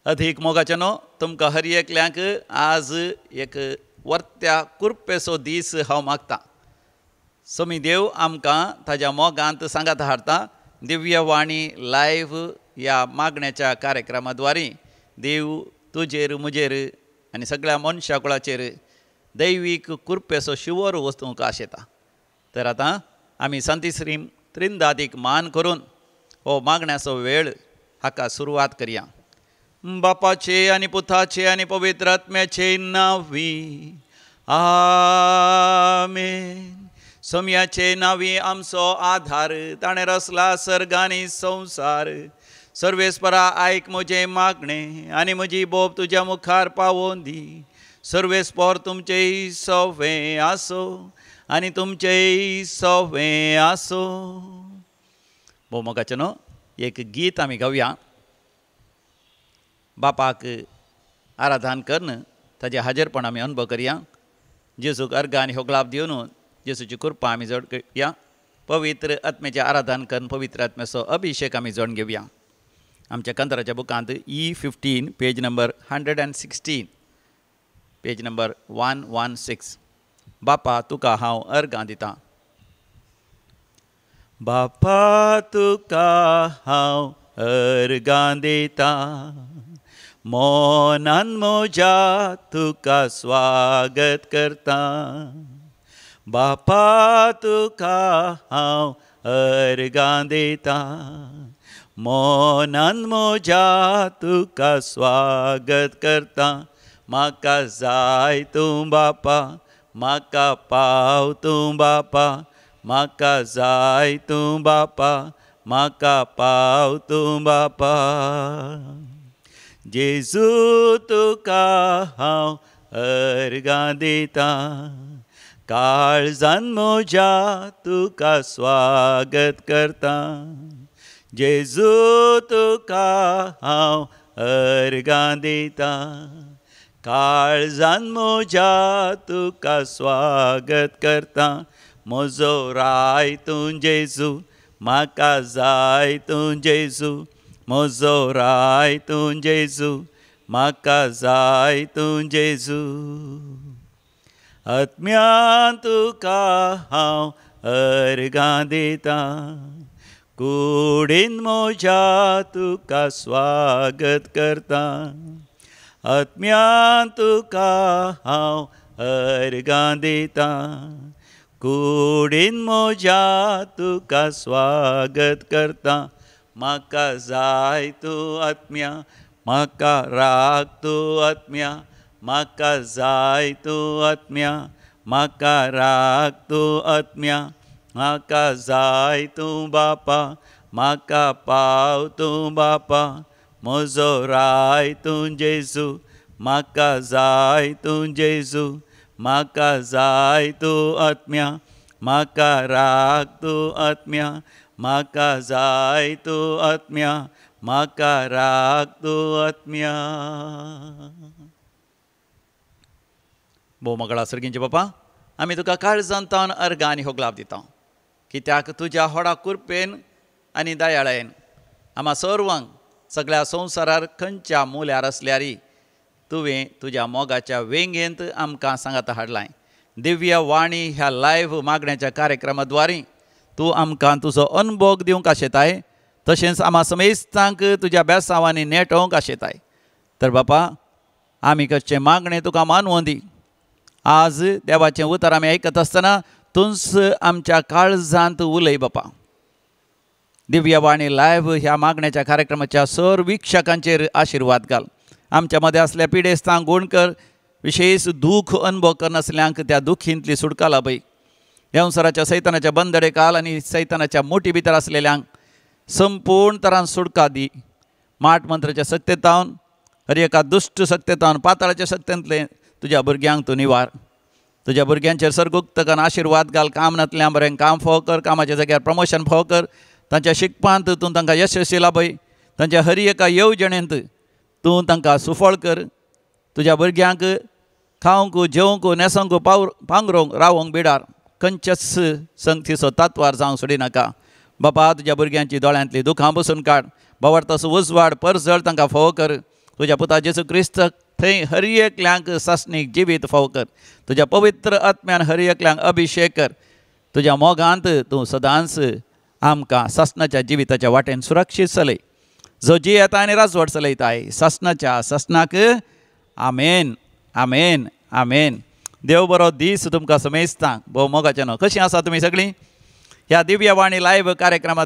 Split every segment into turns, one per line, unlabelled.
अधीक मोगाचें न्हू तुमकां हर एकल्यांक आज एक वर्त्या कुरपेचो दीस हांव मागतां। सोमी देव आमकां ताज्या मोगांत सांगात हाडटा। दिव्यवाणी लायव्ह ह्या मागण्याच्या कार्यक्रमा द्वारी देव तुजेर म्हजेर आनी सगळ्या मनशा कुळाचेर दैवीक कुरपेचो शिवर वचूंक आशेता। तर आतां आमी संतीश्री त्रिंदादीक मान करून हो मागण्याचो वेळ हाका सुरवात करया। बापाचे आनी पुताचे आनी पवित्र आत्म्याचे नांवी आमेन। सोम्याचे नांवी आमचो आधार, ताणें रचला सर्ग आनी संवसार। सर्वेस्परा आयक म्हजें मागणें आनी म्हजी बोब तुज्या मुखार पावोवन दी। सर्वेस्पर तुमचें सवें आसो आनी तुमचें सवें आसो। भोव मोगाचें न्हू एक गीत आमी गावया। बापाक आराधन करून ताजें हाजेरपण आमी अनुभव करया। जेजूक अर्घ आनी होगळाप दिवन जेजूची कृपा आमी जोड करया। पवित्र आत्म्याचें आराधन करून पवित्र आत्म्याचो अभिशेक आमी जोडून घेवया। आमच्या कंदराच्या बुकांत E15 page number 116 page number 116। बापा तुका हांव अर्घां दितां। बापा तुका हांव अर्घां दितां, मोनान म्हज्या तुका स्वागत करता। बापा तुका हांव अर्घां दितां, मोनान म्हज्या तुका स्वागत करता। म्हाका जाय तूं बापा, म्हाका पाव तूं बापा, म्हाका जाय तूं बापा, म्हाका पाव तूं बापा। जेजू तुका हांव अर्घां दितां, काळजान म्हज्या तुका स्वागत करता। जेजू तुका हांव अर्घां दितां, काळजान म्हज्या तुका स्वागत करता। म्हजो राय तूं जेजू, म्हाका जाय तूं जेजू, म्हजो राय तूं जेजू, म्हाका जाय तूं जेजू। आत्म्यान तुका हांव अर्घां दितां, कुडीन म्हज्या तुका स्वागत करता। आत्म्यान तुका हांव अर्घां दितां, कुडीन म्हज्या तुका स्वागत करता। म्हाका जाय तूं आत्म्या, म्हाका राख तूं आत्म्या, म्हाका जाय तूं आत्म्या, म्हाका राख तूं आत्म्या, म्हाका जाय तूं बापा, म्हाका पाव तूं बापा, म्हजो राय तूं जेजू, म्हाका जाय तूं जेजू, म्हाका जाय तूं आत्म्या, म्हाका राख तूं आत्म्या, म्हाका जाय तूं आत्म्या, म्हाका राख तूं आत्म्या। भोव मगळा सर्गींचे बापा, आमी तुका काळजान तावन अर्घां आनी होगलाप दिता, कित्याक तुज्या होडा कुरपेन आनी दयाळायेन आमा सर्वांक सगळ्या संवसारार खंयच्या मुल्यार आसल्यारय तुवें तुज्या मोगाच्या वेंगेंत आमकां सांगाता हाडलाय। दिव्य वाणी ह्या लायव्ह मागण्याच्या कार्यक्रमा द्वारी तूं आमकां तुजो अनभोग दिवंक आशेताय, तशेंच आमा समेस्तांक तुज्या बेसांवांनी नेटोवंक आशेताय। तर बापा आमी करचें मागणें तुका मानवोन दी। आज देवाचें उतर आमी आयकत आसतना तूंच आमच्या काळजांत उलय बापा। दिव्यवाणी लायव्ह ह्या मागण्याच्या कार्यक्रमाच्या सर वीक्षकांचेर आशिर्वाद घाल। आमच्या मदें आसल्या पिडेस्तांक गूण कर, विशेष दूख अनुभव करनासल्यांक त्या दुखींतली सुटका लाभय। संवसाराच्या सैतानाच्या बंदडे काल आनी सैतानाच्या मोटी भितर आसलेल्यांक संपूर्ण तरान सुटका दी। माट मंत्राच्या सक्तेतावन, हर एका दुश्ट सक्तेतावन, पाताळाच्या सक्तेंतले तुज्या भुरग्यांक तूं निवार। तुज्या भुरग्यांचेर सर्गुक्त करून आशिर्वाद घाल। काम नातल्या बरें काम फोव कर, कामाच्या जाग्यार प्रमोशन फोव कर, तांच्या शिकपांत तूं तांकां यशस्वी लाभय, तांच्या हर एका येवजणेंत तूं तांकां सुफळ कर। तुज्या भुरग्यांक खावंक, जेवंक, न्हेसोंक, पांगरोंक, रावोंक बिडार खंयच्याच संगतीचो तात्वार जावंक सोडिनाका। बापा तुज्या भुरग्यांची दोळ्यांतली दुखां बसून काड, बावडतासो उजवाड परजळ तांकां फोव कर। तुज्या पुता जेजू क्रिस्त थंय हर एकल्यांक सासणीक जिवीत फाव कर. तुज्या पवित्र आत्म्यान हर एकल्यांक अभिशेक कर. तुज्या मोगांत तूं सदांच आमकां सासणाच्या जिविताच्या वाटेन सुरक्षीत चलय. जो जियेता आनी राजवट चलयताय सासणाच्या सासणाक. आमेन, आमेन, आमेन. देव बरो दीस तुमकां समेस्तांक. भोव मोगाचें न्हू. कशीं आसा तुमी सगळीं? ह्या दिव्यवाणी लायव्ह कार्यक्रमा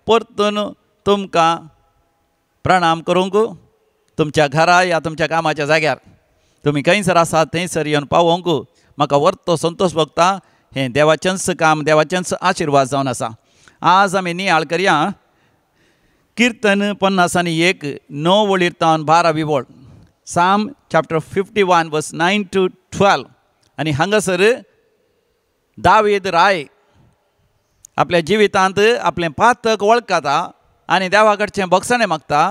परतून तुमकां प्रणाम करूंक तुमच्या घरा या तुमच्या कामाच्या जाग्यार तुमी खंयसर आसात थंयसर येवन पावोवंक म्हाका वर्तो संतोश भोगता. हें देवाचेंच काम, देवाचेंच आशिर्वाद जावन आसा. आज आमी नियाळ करया किर्तन 51 9 वळीर तावन 12 वळ, Psalm chapter 51 verse 9 to 12. आनी हांगासर दावीद राय आपल्या जिवितांत आपलें पातक वळखता आनी देवा कडचें भोगसणें मागता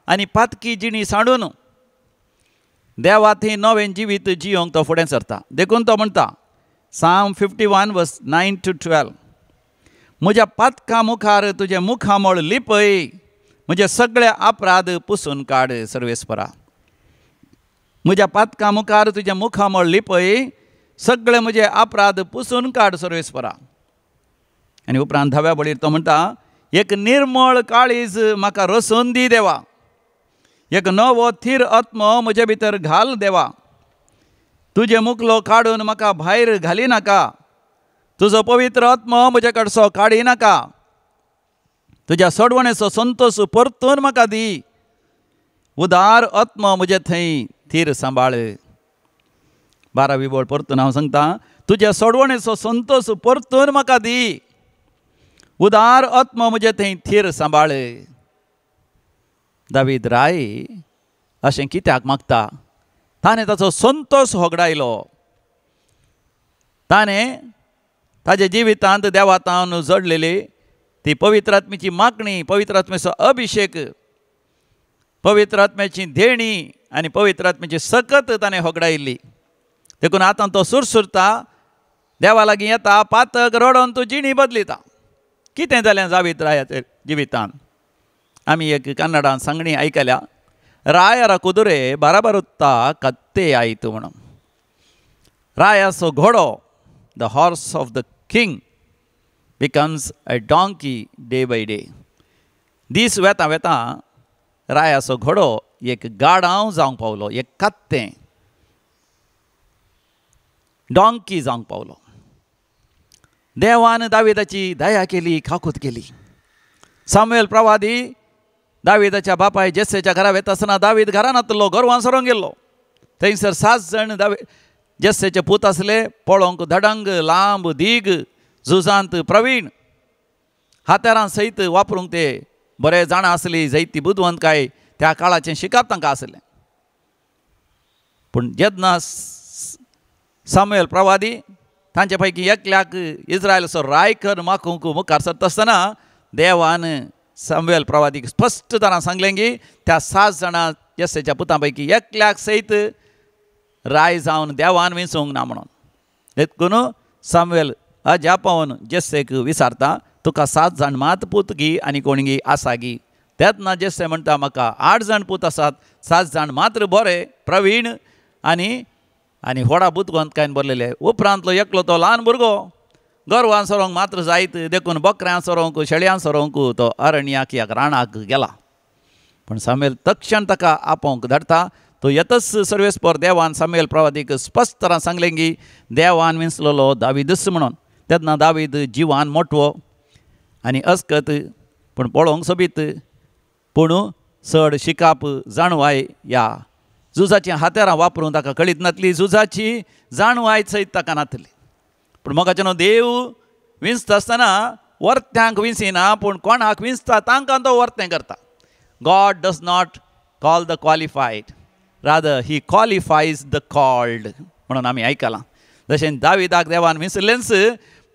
आनी पातकी जिणी सांडून देवा थंय नवें जिवीत जियोंक तो फुडें सरता. देखून तो म्हणटा Psalm 51 verse 9 to 12, म्हज्या पातकां मुखार तुजें मुखामळ लिपय, म्हजे सगळे अपराध पुसून काड सर्वेस्परा. म्हज्या पातकां मुखार तुजें मुखामळ लिपय, सगळे म्हजे अपराध पुसून काड सर्वेस्परा. आनी उपरांत धाव्या बळीर तो म्हणटा, एक निर्मळ काळीज म्हाका रसून दी देवा, एक नवो थीर आत्मो म्हजे भितर घाल देवा. तुजें मुखलो काडून म्हाका भायर घाली नाका, तुजो पवित्र आत्मो म्हजे कडचो काडी नाका. तुज्या सोडवणेचो संतोश परतून म्हाका दी, उदार आत्मो म्हजे थंय थीर सांबाळ. 12वी वळ परतून हांव सांगता, तुज्या सोडवणेचो संतोश परतून म्हाका दी, उदार आत्मो म्हजे थंय थीर सांबाळ. दावीद राय अशें कित्याक मागता? ताणें ताचो संतोश होगडायलो. ताणें ताज्या जिवितांत देवा तावन जोडलेली ती पवित्र आत्म्याची मागणी, पवित्र आत्म्याचो अभिशेक, पवित्र आत्म्याची देणी आनी पवित्र आत्म्याची सकत ताणें होगडायल्ली. देखून आतां तो सुरसुरता, देवा लागीं येता, पातक रडोन तूं जिणी बदलिता. कितें जालें दावीद रायाच्या जिवितांत? आमी एक कन्नडान सांगणी आयकल्या, रायारा कुदुरे बराबरुत्ता कत्ते आयतू म्हणून. रायाचो घोडो, the horse of the king becomes a donkey day by day. दीस वेता वेता रायाचो घोडो एक गाडांव जावंक पावलो, एक कत्तें डोंकी जावंक पावलो. देवान दाविदाची दया केली, खाकूत केली. सामुएल प्रवादी दाविदाच्या बापाय जेसेच्या घरा वेता आसतना दावीद घरा नातलो, गोरवां सरोंक गेल्लो. थंयसर 7 जाण जेसेचे पूत आसले, पळोवंक धडंग, लांब, दीग, झुजांत प्रवीण, हातेरां सयत वापरूंक ते बरे जाणा आसली, जैती बुदवंतकाय त्या काळाचें शिकप तांकां आसलें. पूण जेन्ना सामुएल प्रवादी तांचे पैकी एकल्याक इस्रायलाचो राय कर मागूंक मुखार सरता आसतना देवान सामुएल प्रवादीक स्पश्ट तरान सांगलें की त्या 7 जाणां जेसेच्या पुतां पैकी एकल्याक सयत राय जावन देवान विंचूंक ना म्हणून. देखून सामुएल अजापावन जेसेक विचारता, तुका 7 जाण मात पूत गी आनी कोण गी आसा गी? तेन्ना जेसे म्हणटा, म्हाका 8 जाण पूत आसात, 7 जाण मात्र बरे प्रवीण आनी आनी व्हडा बुदवंतकायेन भरलेले. उपरांतलो एकलो तो ल्हान भुरगो, गोरवां सोरोंक मात्र जायत, देखून बकऱ्यां सोरोंक, शेळयां सोरोंक तो अरण्याक या रानाक गेला. पूण सामुएल तक्षण ताका आपोवंक धाडटा. तो येतच सर्वेस्पर देवान सामुएल प्रवादीक स्पश्ट तरान सांगलें की देवान विंचलेलो दावीदच म्हणून. तेन्ना दावीद जिवान मोटवो आनी अस्कत, पूण पळोवंक सोबीत, पूण चड शिकाप जाणवाय ह्या झुजाचीं हातेरां वापरून ताका कळीत नातली, झुजाची जाणवाय सयत ताका नातली. पूण मोगाचें न्हू, देव विंचता आसतना वर्त्यांक विंचिना, पूण कोणाक विंचता तांकां तो वर्तें करता. God does not call the qualified, rather he qualifies the called म्हणून आमी आयकलां. जशें दाविदाक देवान विंचलेंच,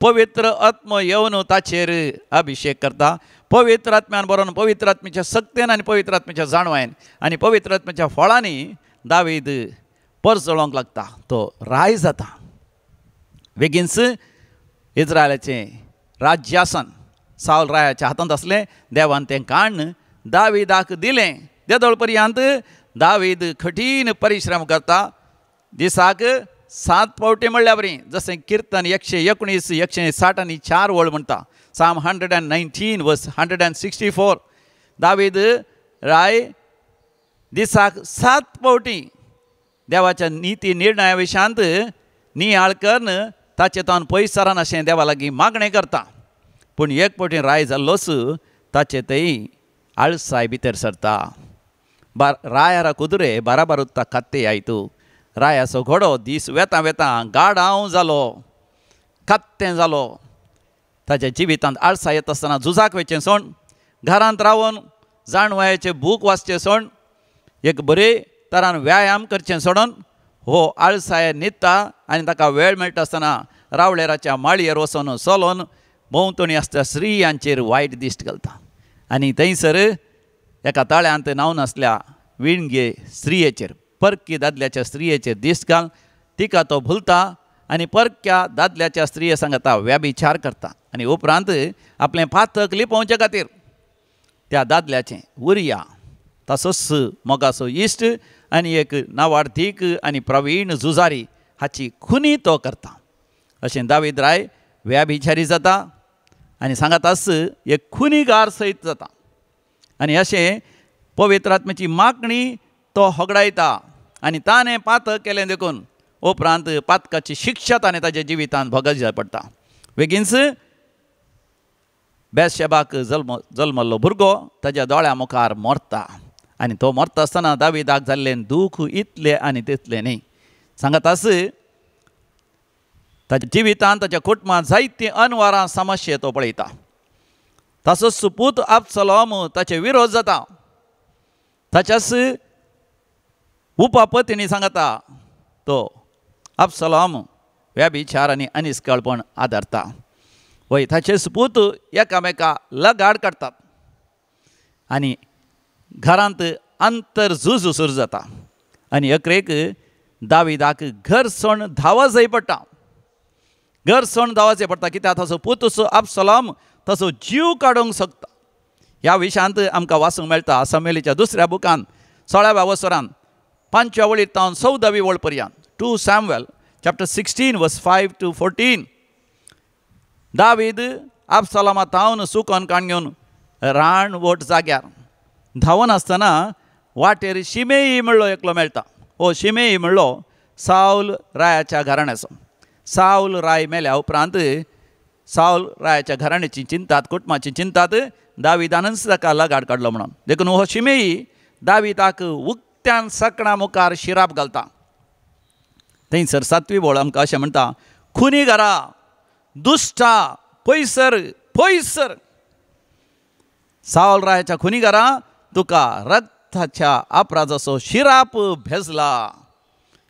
पवित्र आत्मो येवन ताचेर अभिशेक करता. पवित्र आत्म्यान बरोवन पवित्र आत्म्याच्या सक्तेन आनी पवित्र आत्म्याच्या जाणवायेन आनी पवित्र आत्म्याच्या फळांनी दावीद परजळोंक लागता, तो राय जाता. बेगीनच इस्रायलाचें राज्यासन सावल रायाच्या हातांत आसलें, देवान तें काण्ण दाविदाक दिलें. देदोळ पर्यंत दावीद कठीण परिश्रम करता. दिसाक 7 फावटी म्हणल्यार बरी, जशें किर्तन 119 160 आनी 4 वळ म्हणटा, Psalm 119 verse 164. दावीद राय दिसाक 7 फावटी देवाच्या निती निर्णया विशयांत नियाळ करून ताचे तावन पयस सरान अशें देवा लागीं मागणें करता. पूण एक फावटी राय जाल्लोच ताचे थंय आळसाय भितर सरता. रायारा कुदरे बाराबार उत्ता खात्ते आयतू. रायाचो घोडो दीस वेता वेता गाडांव जालो, कात्तें जालो. ताच्या जिवितांत आळसाय येता आसतना झुजाक वयचें सोण, घरांत रावन जाणवायेचे बूक वाचचें सोण, एक बरे तरान व्यायाम करचें सोडून हो आळसाय न्हिदता आनी ताका वेळ मेळटा आसतना रावळेराच्या माळयेर वचून चलोन भोंवतणी आसता स्त्रियांचेर वायट दिश्ट घालता आनी थंयसर एका तळ्यांत न्हांवन आसल्या विणगे स्त्रियेचेर, परकी दादल्याच्या स्त्रियेचेर दिश्ट घाल तिका तो भुलता आनी परक्या दादल्याच्या स्त्रिये सांगता व्यभिचार करता आनी उपरांत आपलें पातक लिपोवचे खातीर त्या दादल्याचें उरिया ताचोच मोगाचो इश्ट आनी एक नावार्थीक आनी प्रवीण झुजारी हाची खुनी तो करता. अशें दावीद राय व्यभिचारी जाता आनी सांगाताच एक खुनीगार सयत जाता आनी अशें पवित्र आत्म्याची मागणी तो होगडायता आनी ताणें पातक केलें देखून उपरांत पातकाची शिक्षा ताणें ताच्या जिवितांत भोगची पडटा. बेगीनच बेतशेबाक जल्मल्लो भुरगो ताज्या दोळ्या मुखार मरता आनी तो मरता आसतना दावीदाक जाल्लें दूख इतलें आनी तितलें न्ही. सांगाताच ताच्या जिवितांत ताच्या कुटुंबांत जायतीं अनवारां समस्या तो पळयता. ताचो पूत अबसलोम ताचे विरोध जाता. ताच्याच उपापतिनी सांगता तो अबसलोम व्यभिचार आनी अनिस्कळपण आदारता. वय ताचे पूत एकामेका लगाड काडटात आनी घरांत अंतर झूज सुरू जाता आनी अकरेक दावीदाक घर सोण धांवा जाय पडटा. घर सोण धांवा जाय पडटा कित्याक ताचो पूत अबसलोम ताचो जीव काडूंक शकता. ह्या विशयांत आमकां वाचूंक मेळटा सामुएलाच्या दुसऱ्या बुकान 16व्या वसरान 5व्या वळीर तावन 14वी वळ पर्यंत, 2 Samuel chapter 16 verse 5 to 14. David अबसलोमा तावन सुकोन काण घेवन रान वट जाग्यार धांवन आसतना वाटेर शिमेई म्हणलो एकलो मेळटा. हो शिमेई म्हणलो सावल रायाच्या घराण्याचो. सावल राय मेल्या उपरांत सावल रायाच्या घराण्याची चिंतात, कुटुंबाची चिंतात दावीदानच ताका लगाड काडलो म्हणून देखून हो शिमेई दावीदाक उक्त्यान सकणा मुखार शिराप घालता. थंयसर 7वी वळ आमकां अशें म्हणटा, खुनी घरा दुश्टा पयसर पयसर, सावल रायाच्या खुनी घरा तुका रक्ताच्या अपराधाचो शिराप भेजला.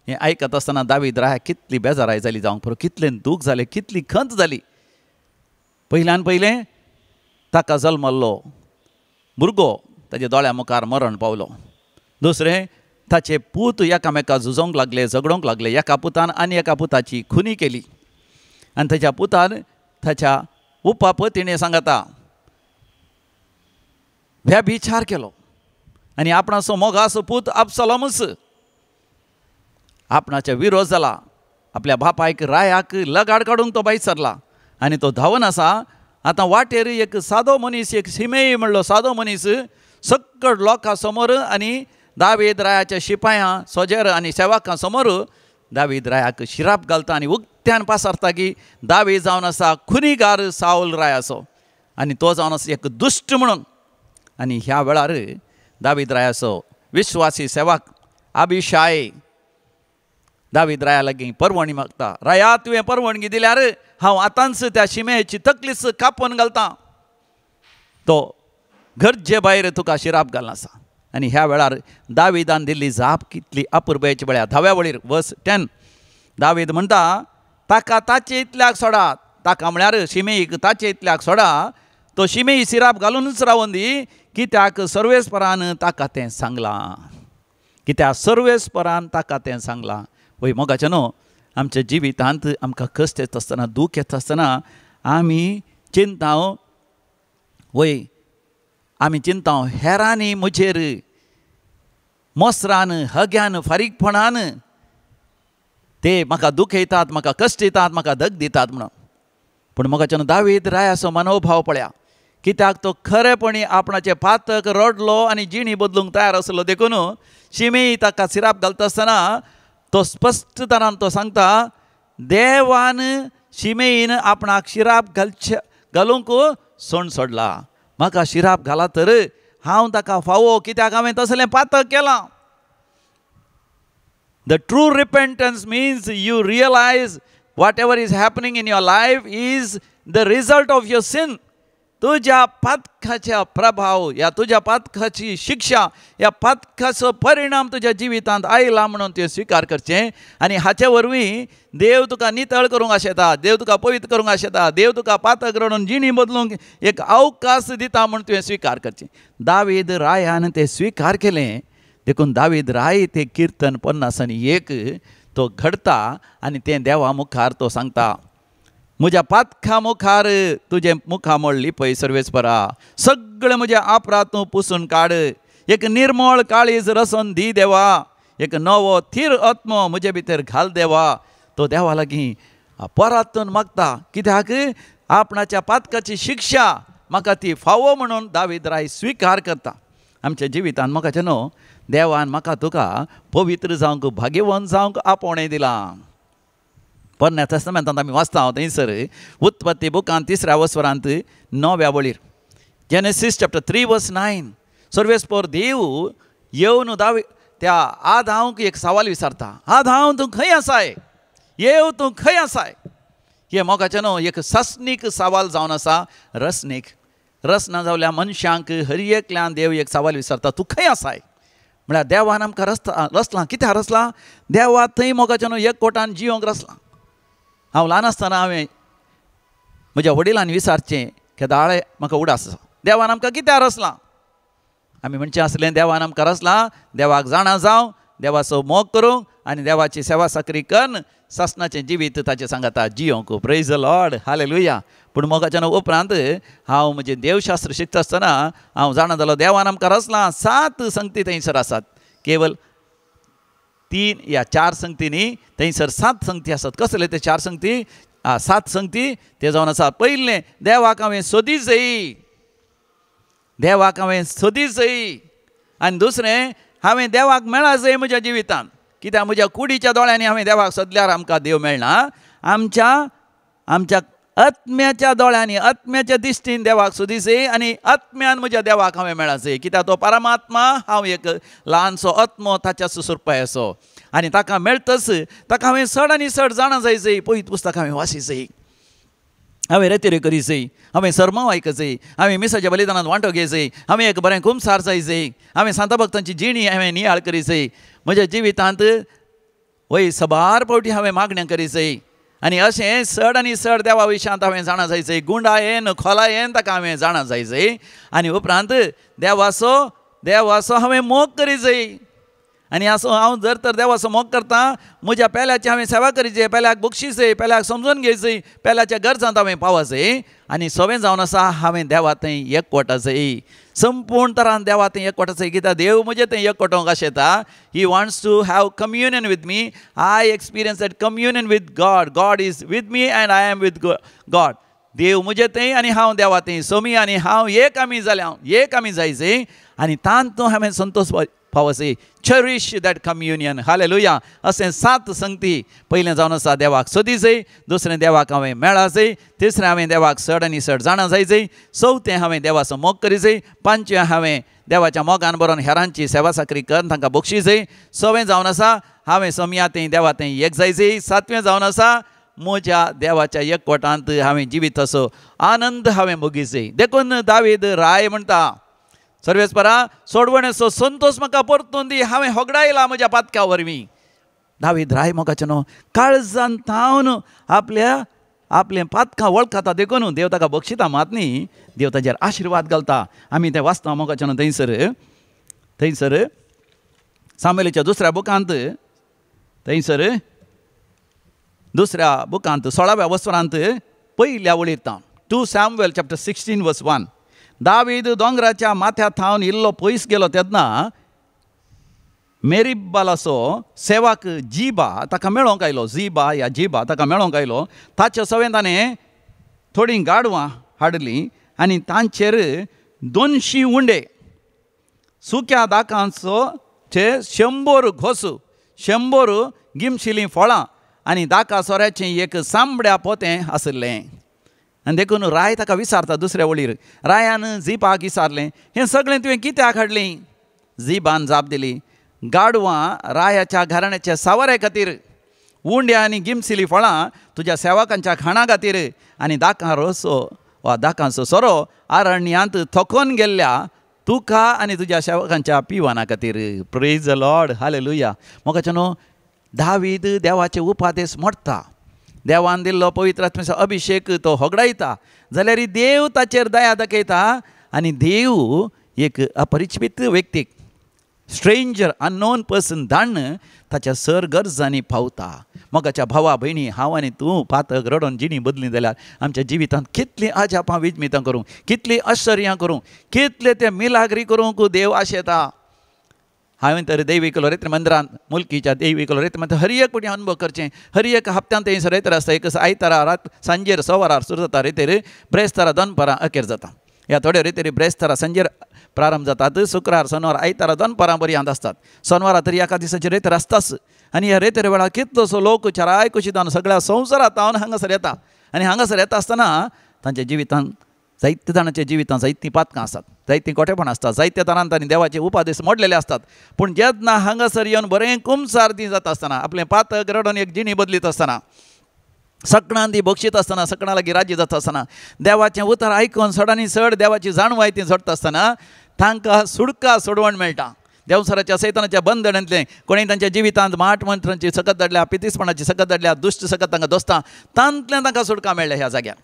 हें आयकत आसतना दावीद राया कितली बेजाराय जाली जावंक पुरो, कितलें दूख जालें, कितली खंत जाली. पयल्यान पयलें ताका जल्मल्लो भुरगो ताच्या दोळ्या मुखार मरण पावलो. दुसरें ताचे पूत एकामेका झुजोवंक लागले, झगडोवंक लागले. एका पुतान आनी एका पुताची खुनी केली आनी ताच्या पुतान ताच्या उपापतिणे सांगता व्यभिचार केलो आनी आपणाचो मोगाचो पूत अबसलोमच आपणाच्या विरोध जाला. आपल्या बापायक रायाक लगाड काडूंक तो भायर सरला आनी तो धांवन आसा. आतां वाटेर एक सादो मनीस, एक शिमेई म्हणलो सादो मनीस सक्कड लोकां समोर आनी दावीद रायाच्या शिपायां सोजेर आनी सेवकां समोर दावीद रायाक शिराप घालता आनी उक्त्यान पासारता की दावीद जावन आसा खुनीगार सावल रायाचो आनी तो जावन आसा एक दुश्ट म्हणून. आनी ह्या वेळार दावीद रायाचो विश्वासी सेवक अभिशाय दावीद राया लागीं परवणी मागता. राया तुवें परवणगी दिल्यार हांव आतांच त्या शिमेची तकलीच कापून घालता, तो गरजे भायर तुका शिराप घालना आसा. आनी ह्या वेळार दावीदान दिल्ली जाप कितली अपुरबायेची पळया. 10व्या वळीर वर्स 10 दावीद म्हणटा ताका ताचे इतल्याक सोडा, ताका म्हळ्यार शिमेईक ताचे इतल्याक सोडा, तो शिमेई सिराप घालूनच रावून दी, कित्याक सर्वेस्परान ताका तें सांगलां, कित्याक सर्वेस्परान ताका तें सांगलां. वय मोगाचें न्हू, आमच्या जिवितांत आमकां कश्ट येता आसतना, दूख येता आसतना आमी चिंता, वय आमी चिंता हेरांनी म्हजेर मोसरान हग्यान फारीकपणान ते म्हाका दुखयतात, म्हाका कश्ट दितात, म्हाका धग दितात म्हणून. पूण म्हाका दावीद रायाचो मनोभाव पळया, कित्याक तो खरेपणी आपणाचें पातक रडलो आनी जिणी बदलूंक तयार आसलो. देखून शिमेई ताका सिराप घालता आसतना तो स्पश्ट तरान तो सांगता, देवान शिमेईन आपणाक शिराप घालचे घालूंक सोण सोडला, म्हाका शिराप घाला तर हांव ताका फावो, कित्याक हांवें तसलें पातक केलां. The true repentance means you realize whatever is happening in your life is the result of your sin. तुज्या पातकाच्या प्रभाव या तुज्या पातकाची शिक्षा या पातकाचो परिणाम तुज्या जिवितांत आयला म्हणून तुवें स्विकार करचें आनी हाचे वरवीं देव तुका नितळ करूंक आशेता, देव तुका पवित्र करूंक आशेता, देव तुका पातक रडून जिणी बदलूंक एक अवकाश दिता म्हूण तुवें स्विकार करचें. दावीद रायान तें स्विकार केलें. देखून दावीद राय तें किर्तन 51 तो घडता आनी तें देवा मुखार तो सांगता, म्हज्या पातका मुखार तुजें मुखामळ लिपय सर्वेस्परा, सगळें म्हजें अपराध तूं पुसून काड, एक निर्मळ काळीज रसोन दी देवा, एक नवो थीर आत्मो म्हजे भितर घाल देवा. तो देवा लागीं परातून मागता, कित्याक आपणाच्या पातकाची शिक्षा म्हाका ती फावो म्हणून दावीद राय स्विकार करता. आमच्या जिवितान म्हाका न्हू देवान म्हाका तुका पवित्र जावंक भाग्यवंत जावंक आपोवणें दिलां. पोरण्या तेस्तामेंतांत आमी वाचता थंयसर उत्पत्ती बुकांत 3 वस्वरांत 9व्या वळीर, जेनेसीस चॅप्टर 3 वर्स 9, सर्वेस्पर देव येवन दावी त्या आदांक एक सवाल विचारता, आदांव तूं खंय आसाय, येव तूं खंय आसाय. हें मोगाचें न्हू एक सासणीक सवाल जावन आसा. रसनीक रसना जावल्या मनशांक हर एकल्यान देव एक सवाल विचारता, तूं खंय आसाय. म्हळ्यार देवान आमकां रसता रसलां. कित्याक रसलां? देवा थंय मोगाचें न्हू एक कोटान जियोंक रसलां. हांव ल्हान आसतना हांवें म्हज्या वडिलांनी विचारचें केदाळे म्हाका उडास आसा, देवान आमकां कित्याक रसलां? आमी म्हणचें आसलें देवान आमकां रसलां देवाक जाणा जावं, देवाचो मोग करूंक आनी देवाची सेवा साकरी करून सासणाचें जिवीत ताचें सांगाता जियोंक. Praise the Lord, hallelujah. पूण मोगाच्या उपरांत हांव म्हजें देवशास्त्र शिकता आसतना हांव जाणा जालो देवान आमकां रसलां 7 संगती थंयसर आसात, केवल 3 या 4 संगती न्ही, थंयसर 7 संगती आसात. कसले ते 4 संगती? 7 संगती ते जावन आसा. पयलें, देवाक हांवें सोदी जाय, देवाक हांवें सोदी जाय. आनी दुसरें, हांवें देवाक मेळा जाय म्हज्या जिवितांत. कित्याक म्हज्या कुडीच्या दोळ्यांनी हांवें देवाक सोदल्यार आमकां देव मेळना, आमच्या आमच्या आत्म्याच्या दोळ्यांनी आत्म्याच्या दिश्टीन देवाक सोदी जाय आनी आत्म्यान म्हज्या देवाक हांवें मेळा जाय. कित्याक तो परमात्मा, हांव एक ल्हानसो आत्मो ताच्या सुसुरपायसो आनी ताका मेळटच ताका हांवें चड आनी चड जाणा जाय जाय. पयत पुस्तक हांवें वाची जाय, हांवें रेतेऱ्यो करी जाय, हांवें सरमाव आयक जाय, हांवें मिसाच्या बलिदानांत वांटो घे जाय, हांवें एक बरें कुमसार जाय जाय, हांवें सांता भक्तांची जिणी हांवें नियाळ करी जाय. म्हज्या जिवितांत वय सबार फावटी हांवें मागण्या करी जाय आनी अशें चड आनी चड देवा विशयांत हांवें जाणा जाय जाय, गुंडायेन खोलायेन ताका हांवें जाणा जाय जाय. आनी उपरांत देवाचो देवाचो हांवें मोग करी जाय. आनी असो हांव जर तर देवाचो मोग करता, म्हज्या पेल्याची हांवें सेवा करी जाय, पेल्याक बक्षी जाय, पेल्याक समजून घेय जाय, पेल्याच्या गरजांत हांवें पावा जाय. आनी सवें जावन आसा हांवें देवा थंय एकवटा जाय, संपूर्ण तरान देवा थंय एकवटा जाय. कित्याक देव म्हजें थंय एकवटोंक आशेता. He wants to have communion with me. I experience that communion with God. God is with me and I am with God. देव म्हजें थंय आनी हांव देवा थंय, सोमी आनी हांव एक आमी जाल्या, एक आमी जाय जाय. आनी तातूंत हांवें Santosh पावसय. Cherish that communion. Hallelujah. अशें 7 संगती. पयलें जावन आसा देवाक सोदी जाय, दुसरें देवाक हांवें मेळा जाय, तिसरें हांवें देवाक चड आनी चड जाणा जाय जाय, चवथें हांवें देवाचो मोग करी जाय, पांचवें हांवें देवाच्या मोगान बरोवन हेरांची सेवा साकरी करून तांकां बक्षी जाय, सवें जावन आसा हांवें सोमया थंय देवा थंय एक जाय जाय, सातवें जावन आसा म्हज्या देवाच्या एकवटांत हांवें जिवीत असो आनंद हांवें भोगी जाय. देखून दावीद राय म्हणटा, सर्वेस्परा सोडवणेचो संतोश म्हाका परतून दी, हांवें होगडायला म्हज्या पातका वरवीं. दावीद राय मोगाचें न्हू काळजान थावन आपल्या आपलें पातकां वळखता. देखून देव ताका बक्षिता मात न्ही, देव ताजेर आशिर्वाद घालता. आमी तें वाचता मोगाचें न्हू थंयसर थंयसर सामुएलाच्या 2 बुकांत, थंयसर 2 बुकांत 16व्या वस्त्रांत पयल्या वळीर तावन 2 सॅम्युएल चॅप्टर 16 वर्स 1, दावीद दोंगराच्या माथ्या थावन इल्लो पयस गेलो तेन्ना मेरीबालाचो सेवाक जिबा ताका मेळोंक आयलो, जिबा या जिबा ताका मेळोंक आयलो. ताच्या सवें ताणें थोडीं गाडवां हाडलीं आनी तांचेर 200 उंडे सुक्या दाकांचो चे 100 घोस 100 गिमशिलीं फळां आनी दाका सोऱ्याचें एक सांबड्या पोतें आशिल्लें. आनी देखून राय ताका विचारता दुसऱ्या वळीर, रायान जिबाक विचारलें हें सगळें तुवें कित्याक हाडलें? जिबान जाप दिली, गाडवां रायाच्या घराण्याच्या सावरे खातीर, उंड्या आनी गिमसिली फळां तुज्या सेवकांच्या खाणा खातीर आनी दाकां रोसो वा दाकांचो सोरो आरण्यांत थकोन गेल्ल्या तुका आनी तुज्या सेवकांच्या पिवाना खातीर. Praise the Lord, hallelujah. मोगाचो न्हू दावीद देवाचे उपादेश मोडटा, देवान दिल्लो पवित्र आत्म्याचो अभिशेक तो होगडायता, जाल्यार देव ताचेर दया दाखयता आनी देव एक अपरिचित व्यक्तीक, स्ट्रेंजर अननोन पर्सन धाडून ताच्या सर गरजांनी पावता. मोगाच्या भावा भयणी, हांव आनी तूं पातक रडोन जिणी बदली जाल्यार आमच्या जिवितांत कितलीं अजापां विजमितां करूंक, कितलीं आश्चर्यां करूंक, कितले ते मिलाग्री करूंक देव आशेता. हांवें तर दैवीक लोरेत्र मंदिरांत, मुलकीच्या दैवीक लोरेत्र मंदिरांत हर एक फावटी अनुभव करचें. हर एक हप्त्यांत थंयसर रेतर आसता, एक आयतारा रात सांजेर 6 वरार सुरू जाता रेतेर, ब्रेस्तारा दनपारां अखेर जाता. ह्या थोड्या रेतेरी ब्रेस्तारा सांजेर प्रारंभ जातात, शुक्रार शनिवार आयतारा दनपारां पर्यंत आसतात. शनिवारा तरी एका दिसाचे रेतर आसताच. आनी ह्या रेतेर वेळार कितलोसो लोक चाराय कुशीतान सगळ्या संवसारांत हांगासर येता आनी हांगासर येता आसतना तांच्या जिवितांत जायते जाणांच्या जिवितांत जायतीं पातकां आसतात, जायतीं कोटेपणां आसतात, जायत्या तरान तांणी देवाचे उपादेश मोडलेले आसतात. पूण जेन्ना हांगासर येवन बरें कुमसार ती जाता आसतना, आपलें पातक रडोन एक जिणी बदलीत आसतना, सकणां ती बक्षीत आसतना, सकणां लागीं राजी जाता आसतना, देवाचें उतर आयकून चड आनी चड देवाची जाणवाय ती जोडटा आसतना तांकां सुडका सोडवण मेळटा. देवसराच्या सैतानाच्या बंधनांतलें कोणी तांच्या जिवितांत माट मंत्रांची सकत धाडल्या, पितीसपणाची सकत धाडल्या, दुश्ट सकत तांकां दोस्ता, तांतल्यान तांकां सुटका मेळ्ळ्या. ह्या जाग्यार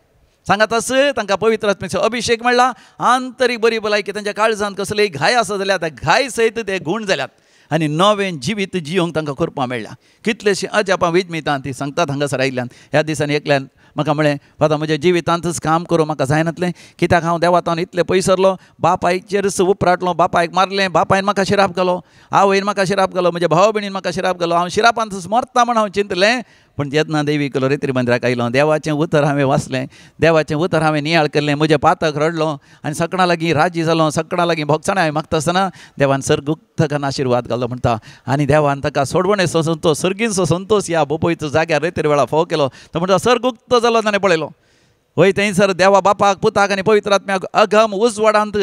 सांगात आस तांकां पवित्र आत्म्याचो अभिशेक मेळ्ळा, आंतरीक बरी भलायकी, तांच्या काळजांत कसलेय घाय आसा जाल्यार त्या घाय सयत ते गूण जाल्यात आनी नवें जिवीत जियोंक तांकां करपाक मेळ्ळा. कितलेशीं अजापां विजमितां ती सांगतात हांगासर आयिल्ल्यान. ह्या दिसांनी एकल्यान म्हाका म्हळें, फादर म्हज्या जिवितांतच काम करूं म्हाका जायनातलें, कित्याक हांव देवातान इतलें पयसरलो, बापायचेरच उपराटलो, बापायक मारलें, बापायन म्हाका शिराप घालो, आवयन म्हाका शिराप घालो, म्हज्या भाव भयणीन म्हाका शिराप घालो, हांव शिरापांतच मरता म्हण हांव चिंतलें. पूण जेन्ना देवी लोरेत्री मंदिराक आयलो, देवाचें उतर हांवें वाचलें, देवाचें उतर हांवें नियाळ केलें, म्हजें पातक रडलो आनी सकणां लागीं राजी जालो, सकणां लागीं भोगसणां हांवें मागता आसतना देवान सर्गुक्तकान आशिर्वाद घालो म्हणटा. आनी देवान ताका सोडवणेचो संतोश, सर्गींचो संतोश ह्या बोपयचो जाग्यार रेतेर वेळा फोव केलो. तो म्हणटा सर्गुक्त जालो ताणें पळयलो. वय थंयसर देवा बापाक, पुताक आनी पवित्र आत्म्याक अगम उजवाडांत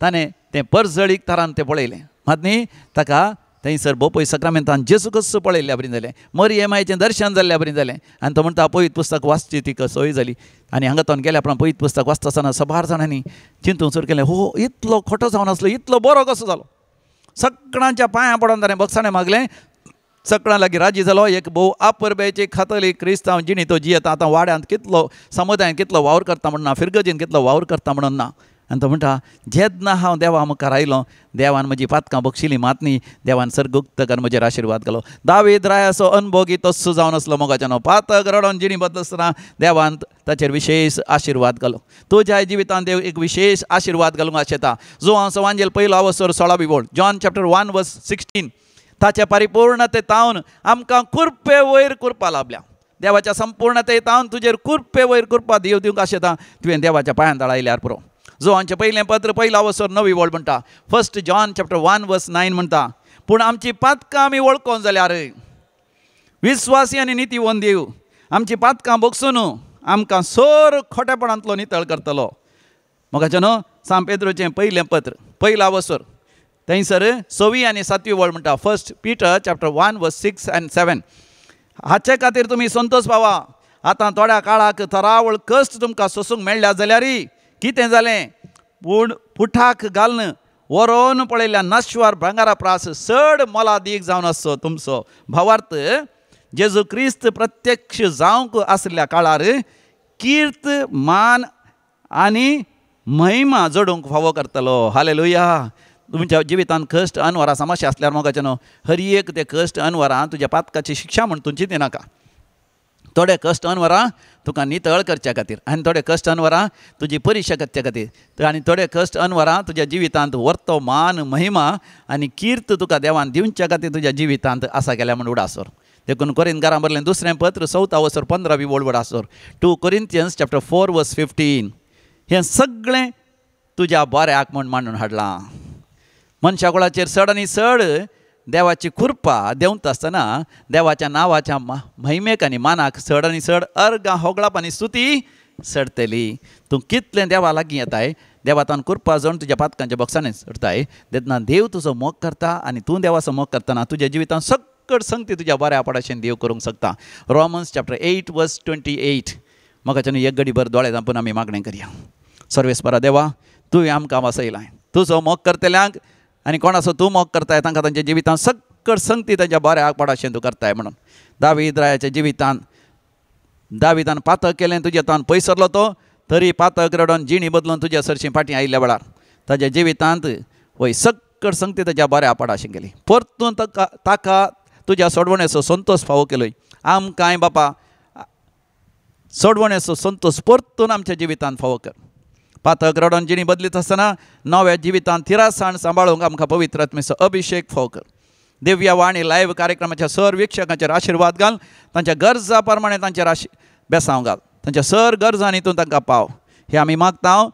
ताणें तें परजळीक तरान तें पळयलें. मात न्ही ताका थंयसर बोपय सक्रामेंतान जेजू कसो पळयल्ल्या बरी जालें, मरिये मायचें दर्शन जाल्ल्या बरी जालें. आनी तो म्हणटा पवित्र पुस्तक वाचची तिका सोय जाली. आनी हांगा तो गेल्या उपरांत पवित्र पुस्तक वाचता आसतना सबार जाणांनी चिंतूंक सुरू केलें, हो इतलो खोटो जावन आसलो, इतलो बरो कसो जालो. सगळ्यांच्या पांयां पडोन ताणें भोगसाणें मागलें, सगळ्यां लागीं राजी जालो. एक भोव आपरबेची खातली क्रिस्तांव जिणी तो जियेता. आतां वाड्यांत कितलो, समुदायांत कितलो वावर करता म्हणून ना, फिरगजीन कितलो वावर करता म्हणून ना. आनी तो म्हणटा जेन्ना हांव देवा मुखार आयलो, देवान म्हजी पातकां बक्षिलीं मात न्ही, देवान सर्गुक्तकान म्हजेर आशिर्वाद घालो. दावीद रायाचो अनभोगी तस्सो जावन आसलो मोगाच्यानो, पातक रडोन जिणी बदलसतना देवान ताचेर विशेश आशिर्वाद घालो. तुज्या जिवितांत देव एक विशेश आशिर्वाद घालूंक आशेता. जुवांव सवांजेल पयलो अवसर 16वी ओळ, जॉन चॅप्टर 1 वर्स 16, ताच्या परिपूर्णते तावन आमकां कुरपे वयर कुरपा लाभल्या. देवाच्या संपूर्णते तावन तुजेर कुरपे वयर कुरपा देव दिवंक आशेता. तुवें देवाच्या पांयां तळा आयल्यार पुरो. जोवांचें पयलें पत्र पयलो अवसर 9वी ओळ म्हणटा, 1 जॉन चॅप्टर 1 वर्स 9 म्हणटा, पूण आमची पातकां आमी वळखोन जाल्यार विस्वासी आनी नितीवंत देव आमची पातकां भोगसून आमकां सर खोटेपणांतलो नितळ करतलो. मोगाचें न्हू सांत पेद्रोचें पयलें पत्र पयलो अवसर थंयसर 6वी आनी 7वी ओळ म्हणटा, 1 पीटर चॅप्टर 1 वर्स 6 आनी 7, हाचे खातीर तुमी संतोश पावा. आतां थोड्या काळाक थरावळ कश्ट तुमकां सोसूंक मेळ्ळ्या जाल्यारय कितें जालें, पूण पुठाक घालून व्हरोन पळयल्या नश्वर भांगरा प्रास चड मोलादीक जावन आसचो तुमचो भावार्थ जेजू क्रिस्त प्रत्यक्ष जावंक आशिल्ल्या काळार कीर्त मान आनी महिमा जोडूंक फावो करतलो. हालेलुया. तुमच्या जिवितांत कश्ट अनवरां समस्या आसल्यार मोगाचें न्हू, हर एक ते कश्ट अनवरां तुज्या पातकाची शिक्षा म्हण तूं चिंती नाका. थोडे कश्ट अनवरां तुका नितळ करच्या खातीर आनी थोडे कश्ट अनवरां तुजी परिक्षा करच्या खातीर आनी थोडे कश्ट अनवरां तुज्या जिवितांत वर्तो मान महिमा आनी कीर्त तुका देवान दिवच्या खातीर तुज्या जिवितांत आसा गेल्या म्हूण उडासोर. देखून कोरिंतकारां बरलें दुसरें पत्र 4 वसर 15 वळ उडासोर 2 Corinthians chapter 4 verse 15. हें सगळें तुज्या बऱ्याक म्हूण मांडून हाडलां. मनशा कुळाचेर चड आनी चड देवाची कृपा देंवता आसतना देवाच्या नांवाच्या महिमेक आनी मानाक चड आनी चड अर्गां होगळाप आनी स्तुती चडटली. तूं कितलें देवा लागीं येताय, देवा तान कृपा जावन तुज्या पातकांच्या बॉक्सांनी चडताय, तेन्ना देव तुजो मोग करता आनी तूं देवाचो मोग करतना तुज्या जिवितांत सकट संगती तुज्या बऱ्या पडाशेन देव करूंक शकता. Romans chapter 8 verse 28. म्हाका एक गडी भर दोळे धांपून आमी मागणें करया. सर्वेस्परा देवा, तुवें आमकां वासयलां तुजो मोग करतल्यांक आनी कोणाचो तूं मोग करताय तांकां तांच्या जिवितांत सकट संगती तांच्या बऱ्याक पडाशें तूं करताय म्हणून. दावीद रायाच्या जिवितांत दाविदान पातक केलें, तुज्या तान पयसरलो तो, तरी पातक रडोन जिणी बदलून तुज्या सरशीं फाटीं आयिल्ल्या वेळार ताज्या जिवितांत वय सकट संगती ताज्या बऱ्या पडाशें केली. परतून ताका तुज्या सोडवणेचो संतोश फावो केलोय. आमकांय बापा सोडवणेचो संतोश परतून आमच्या जिवितांत फावो कर. पातक रडोन जिणी बदलीत आसतना नव्या जिवितांत थिरासाण सांबाळूंक आमकां पवित्र आत्म्याचो अभिशेक फावो कर. दिव्य वाणी लायव्ह कार्यक्रमाच्या सर वीक्षकांचेर आशिर्वाद घाल, तांच्या गरजा प्रमाणे तांचेर बेसांव घाल, तांच्या सर गरजांनी तूं तांकां पाव. हे आमी मागता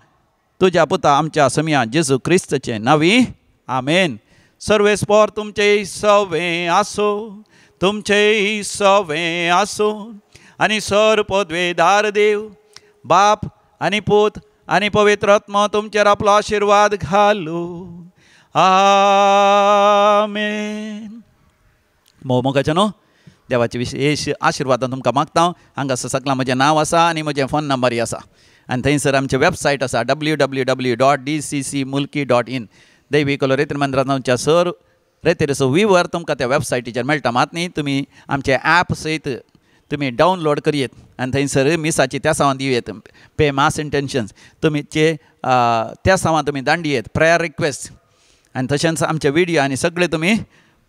तुज्या पुता आमच्या समिया जेजू क्रिस्तचे नांवी, आमेन. सर्वेस्पर तुमचे सवे आसो, तुमचे सवे आसो आनी सर पदवेदार देव बाप आनी पूत आनी पवित्र आत्मा तुमचेर आपलो आशिर्वाद घालू. आमेन. मोगाच्या न्हू देवाचे विशेष आशिर्वादान तुमकां मागता. हांगासर सगळां म्हजें नांव आसा आनी म्हजें फोन नंबरय आसा आनी थंयसर आमची वेबसायट आसा www.dccmulki.in. दैवी कलो रेतीर मंदिरांत सर रेतीरचो विवर तुमकां त्या वेबसायटीचेर मेळटा. मात न्ही तुमी आमचे ॲप सयत तुमी डावनलोड करयेत आनी थंयसर मिसाची तेसांवां दिवयेत, पे मास इंटेन्शन्स तुमी चे तेसांवां तुमी दांडयेत, प्रेयर रिक्वेस्ट आनी तशेंच आमचे विडियो आनी सगळे तुमी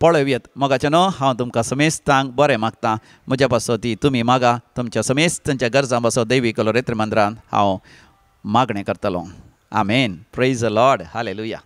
पळोवयेत. मोगाचें न्हू हांव तुमकां समेस्तांक बरें मागता. म्हज्या पासत ती तुमी मागा, तुमच्या समेस्तांच्या गरजां पासत दैवी कलो रेतीर मंदिरांत हांव मागणें करतलो. आमेन. Praise the Lord. Hallelujah.